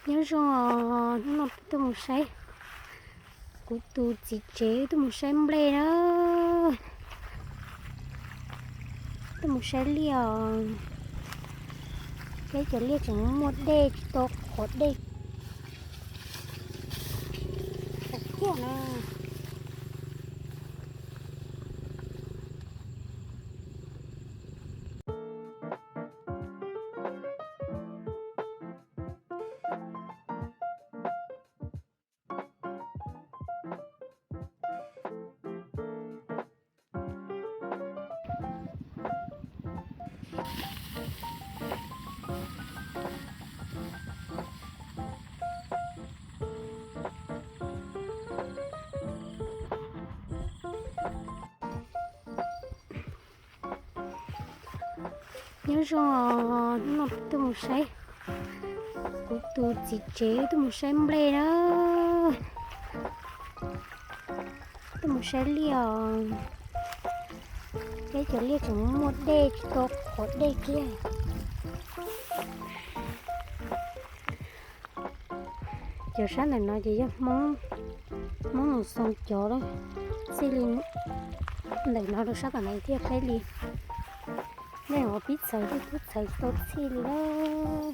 Nyob zoo os, hnub no tuaj mus saib, kuv tus txiv tsev tuaj mus saib nplej na, tuaj mus saib liaj os. Peb cov liaj tseem muaj dej tsis tau qhuav dej kiag na. Nyob zoo os, hnub no tuaj mus saib, kuv tus txiv tsev tuaj mus saib nplej na, tuaj mus saib liaj os. Peb cov liaj tseem muaj dej tsis tau qhuav dej kiag. Cov sab ntawm no ces yog Hmoob, Hmoob Nus Xoo cov lawm. Txij li ntawm no rau sab tom no thiaj peb li. Dej ua pib txhawv thiaj pib txhawv tsis tau txij li lawm.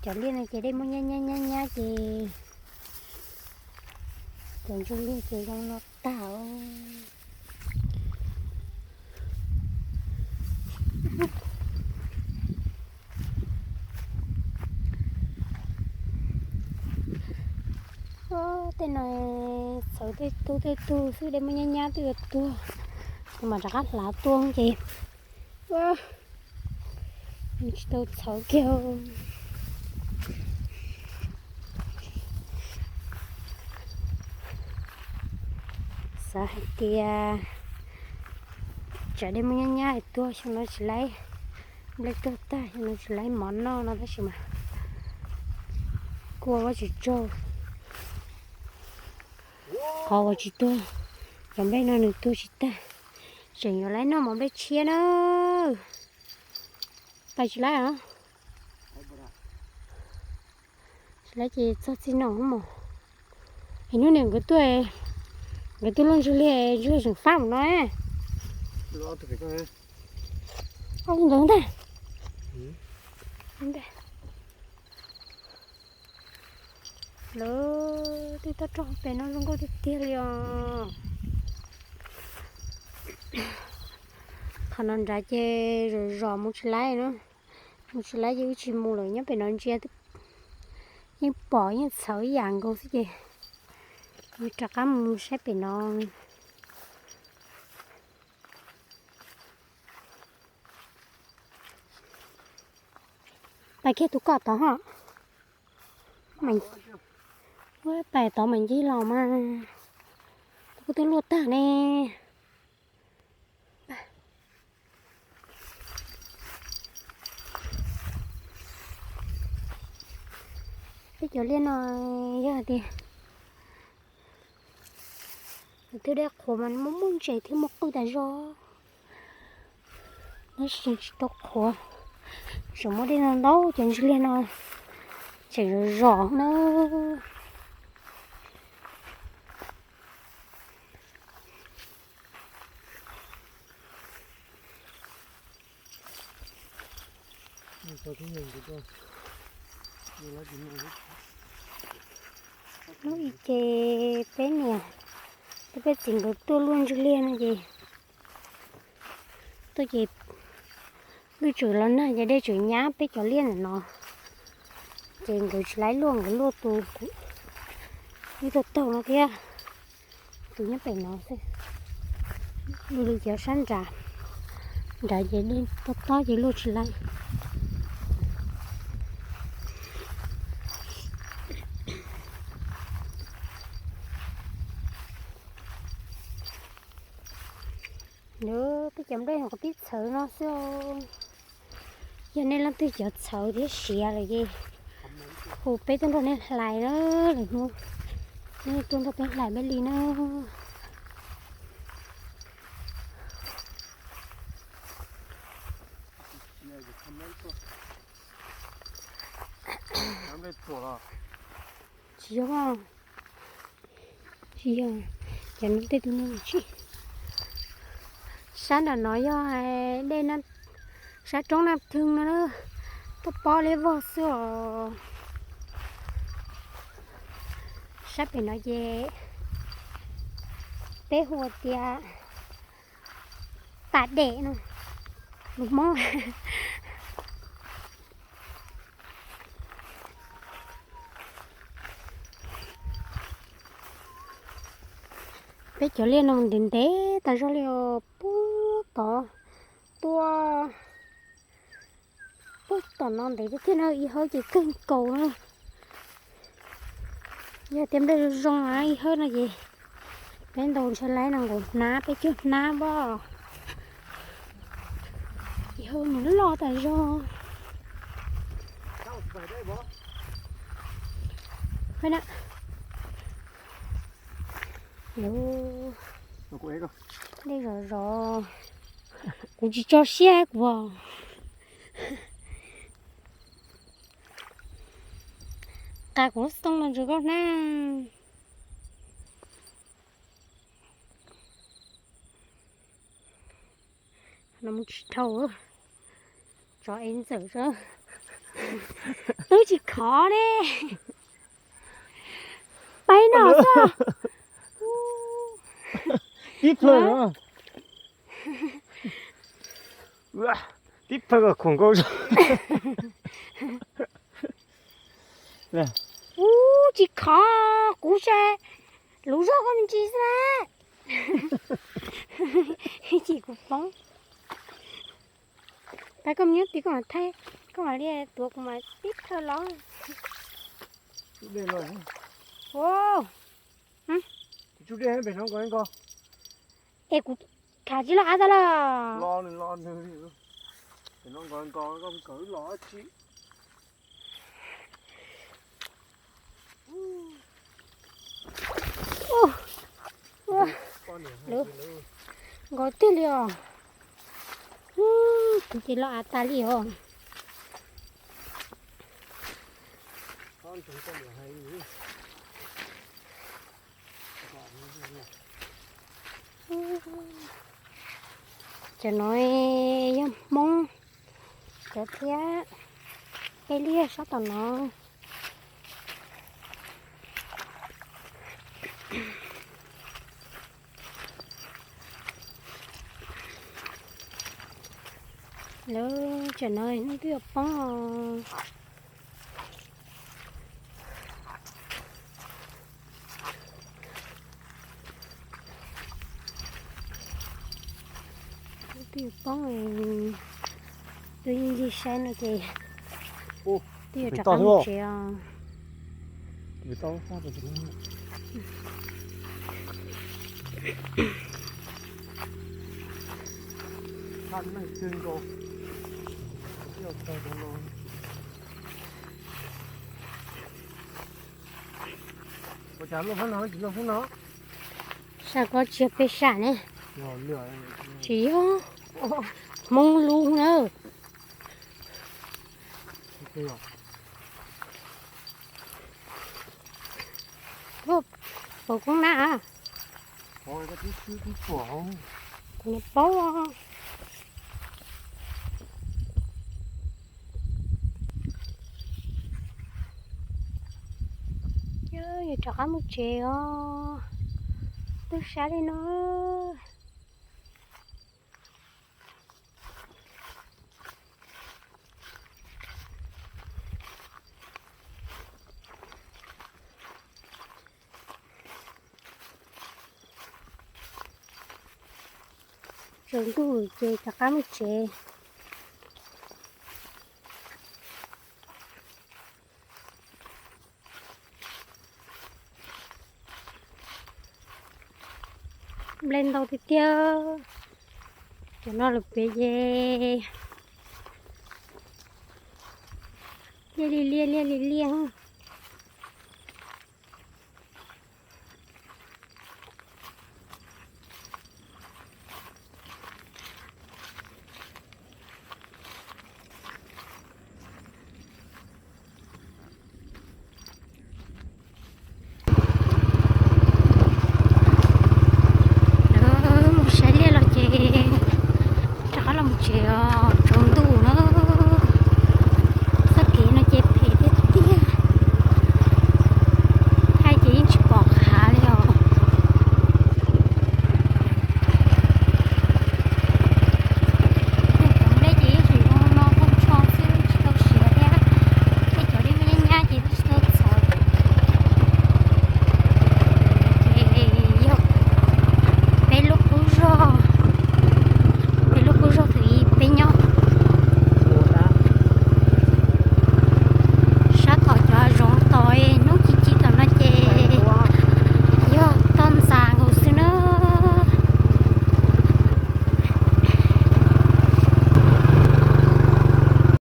Cov liaj no ces dej muaj nyab nyab nyab nyab ces cov ntsuag liaj ces zoo no tag. Tej no txhawv tej tug tej tug xwb, dej muaj nyab nyab twb yuav tuag, kuv mam rov qab hlav tuaj ces tsis tau txhawv kiag. Xav hais tias tsam dej muaj nyab nyab es tuag xyoo no tsis laib, nplej tuag tag xyoo no tsis laib mov noj no tab sis mas kua ua tsis tsaug. Qhov uas tsis tuag, cov nplej no nws tuag tsis tag, tseem yuav laib noj mov nplej tshiab na. Pais tsis laib os. Tsis laib ces txog txij no mus. Es hnub no nkawd tuaj, nkawd tuaj luaj ntswg liag, ntswg tseem fab mus no. Ob tug ntawd ntag. Lawv tej toj roob pem no zoo nkauj tiag tiag li os. Qhov no nrad ces zom zos mus tsis laib na, mus tsis laib ces wb tsis mus lawm, nyob pem no ntsia yeej pom yeej txhawv ib yam nkaus xwb ces wb rov qab mus saib pem no. Pais kiag tus kom tod ho. Pais tod mam ncig los mas. Tus kuj twb luaj tag ne. Peb cov liaj no yog tias twb dej qhuav mas muaj muaj ntses thiab muaj qwj tas zog. Tab sis tsis tau qhuav, tseem muaj dej ntau ntau, cov ntsis liaj no tseem zom zos na. Hnub i ces peb niam thiab peb txiv nkawd tuaj luaj ntswg liag no ces tuaj ces lub tseem los nag ces dej tseem nyab peb cov liaj ntawm no, ces nkawd tsis laib luaj, nkawd luaj tus kuv ib tug taug no thiab, tus nyob pem no xwb. Luaj li cov sab nrad, nrad ces dej tob tob ces luaj tsis laib. Nws peb cov nplej qhov pib txhawv no xwb. Yog nej leej twg cov txhawv thiab siav lawm ces hu peb tuaj nrog nej hlais na. Lwm hnub nej tuaj nrog peb hlais peb li na. Tsis yog, tsis yog, cov no tej tus no tsis. Sab nram no yog dej, sab roob Naj Thwj no, tuaj pob liab vog xwb os. Sab pem no ces peb hu tias tas dej no, lus Hmoob. Peb cov liaj no ntev ntev tas zog li os, puag tod tuaj, puag tom no ntev tiag tiag no, ib hawb ces kawg nkaus na. Yog tias nplej zoo zoo ib hawb no ces peb ntaus ntshai laib no nkaus hnab peb cuaj hnab npoj. Ib hawb mus loj tas zog. Dej zom zos, kuv tsis tso siab kuv. Qas kuv lub xoo no ntsis koj hnab. No mus tsis dhau, tsov ev ntxawm, twb tsis khov ne. Peb no xwb. Tib plhaw, tib plhaw khuam nkaus. Ub, tsis khov, kuv saib lub zog koj me ntsis xwb na. Ces kuv poob. Pab koj me nyuam tib koj mas thaij, koj mam li tuav kuv mas tib plhaw los. Es kuv khav tsis loj av tas los. Nkos tiag li os. Ces loj av tas li os. Cov no yog Hmoob cov thiab, peb liag sab tom no. Lawv tsam no nej twb yuav poob os. Twb yuav poob, twb yeej yig saib no ces twb yuav rov qab mus tsev os. Sab ko tsis yog peb sab ne, tsis yog, Hmoob lub na. Pom koob na. Kuv paub. Yog rov qab mus tsev os, twb sab li no. Tsaus ntuj ces rov qab mus tsev. Nplej ntau tiag tiag. Cov no lawm pem ces liaj li liaj, liaj li liaj.